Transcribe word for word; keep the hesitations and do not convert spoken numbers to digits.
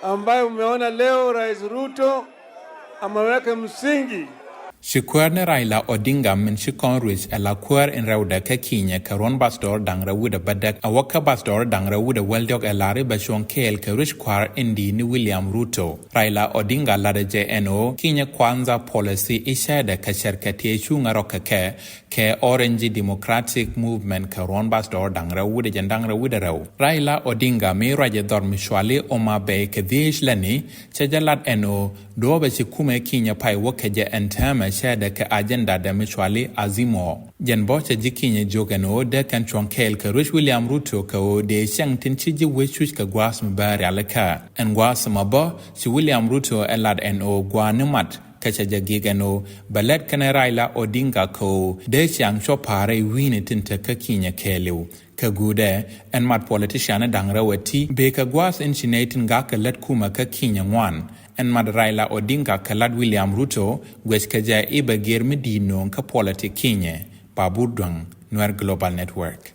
ambayo umeona leo Rais Ruto ameweka msingi. Ci kuäär ni Raila Odinga min ci kɔn ruec ɛ la kuäär in rɛwdɛ kä Kinyɛ kɛ ruɔ̱n bathdɔɔr da̱ŋ rɛw wi̱cdɛ bädäk, a wä kä bathdɔɔr da̱ŋ rɛw wi̱cdɛ wäl diɔ̱k ɛ la̱r i̱ bɛ cuɔ̱ŋ kɛɛl kɛ ruec kua̱r in di̱i̱t ni William Ruto. Raila Odinga latdɛ jɛ ɛn ɣöö Kinyɛ Kwanza policy i̱ cäydɛ kɛ cɛrkɛ tëë cuŋä rɔ̱ kɛ kɛ kɛ Orange Democratic Movement kɛ ruɔ̱n bathdɔɔr da̱ŋ rɛw wi̱cdɛ jɛn da̱ŋ rɛw wi̱cdɛ rɛw. Raila Odinga mi ruacɛ dhɔr mi cuali Homa Bay kɛ dhieec lätni cɛ jɛ lat ɛn ɣöö duɔ̱ɔ̱pɛ ci kumɛ Kinyɛ pay wä kɛ jɛ ɛn täämɛ cäydɛ kɛ ajɛndadɛ mi cuali Azimio. Jɛn bä cɛ ji̱ Kinyɛ jiök ɛn ɣöö dee kɛn cuɔ̱ŋ kɛɛl kɛ ruec William Ruto kɛ ɣöö dee cäŋ tin ci ji̱ wec cuc kɛ gua̱a̱th mi bä rialikä. Ɛn gua̱a̱th ɛmɔ bä ci William Ruto ɛ lat ɛn ɣöö gua̱a̱ni mat kä cɛ jɛ gi̱k ɛn ɣöö bɛ lät kɛnɛ Raila Odinga kɛ ɣöö dee ciaŋ cuɔ pa̱a̱rɛ i̱ wi̱i̱ni tin te kä Kinyɛ kɛɛliw. Kɛ guudɛ, ɛn mat politician da̱ŋ rɛw ɛ ti bëë kɛ gua̱a̱th in ci nɛy tin ga̱a̱kɛ lät kumɛ kä Kinyɛ ŋuan. Ɛn mat Raila Odinga kɛ lat William Ruto guɛc kɛ jɛ i̱ bɛ gër mi di̱i̱t nööŋ kä politik Kinyɛ. Babur Duaŋ, Nuer Global Network.